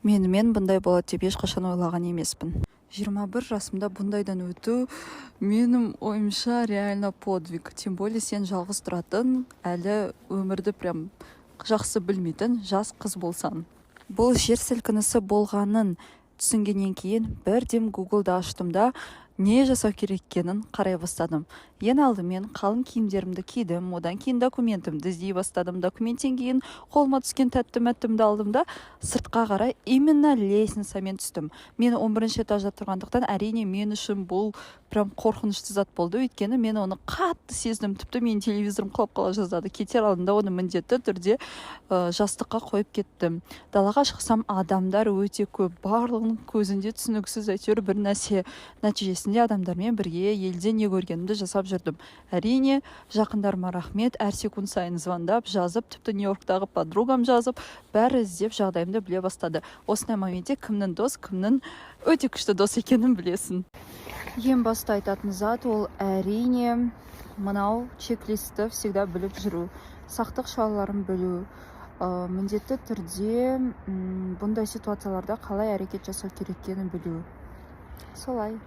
Менімен бұндай болады деп ешқашан ойлаған емеспін. 21 жасымда бұндайдан өту, менің ойымша, реально подвиг. Тем более сен жалғыз тұратын, әлі өмірді прям жақсы білмейтін жас қыз болсаң. Бұл жер сілкінісі болғанын түсінгеннен кейін бірден Гуглды аштым да, не жасау керек екенін қарай бастадым. Ең алдымен қалың киімдерімді кидім, одан кейін документімді іздей бастадым. Документтен кейін қолыма түскен тәтті мәттімді алдым да, сыртқа қарай именно лестницамен түстім. Мен 11 этажда тұрғандықтан, әрине, мен үшін бұл прям қорқынышты зат болды, өйткені мен оны қатты сездім. Тіпті менің телевизорым құлап қала жаздады. Кетер алдында оны міндетті түрде жастыққа қойып кеттім. Далаға шықсам, адамдар өте көп, барлығының көзінде түсініксіз әйтеуір бір нәрсе. Нәтижесінде адамдармен бірге елде не көргенімді жасап жүрдім. Әрине, жақындарыма рахмет, әр секунд сайын звондап, жазып, тіпті Нью Йорктағы подругам жазып, бәрі іздеп, жағдайымды біле бастады. Осындай моментте кімнің дос, кімнің өте күшті дос екенін білесің. Ең басты айтатын зат ол, әрине, мынау чек-листті всегда біліп жүру, сақтық шараларын білу, міндетті түрде бұндай ситуацияларда қалай әрекет жасау керек екенін білу. Солай.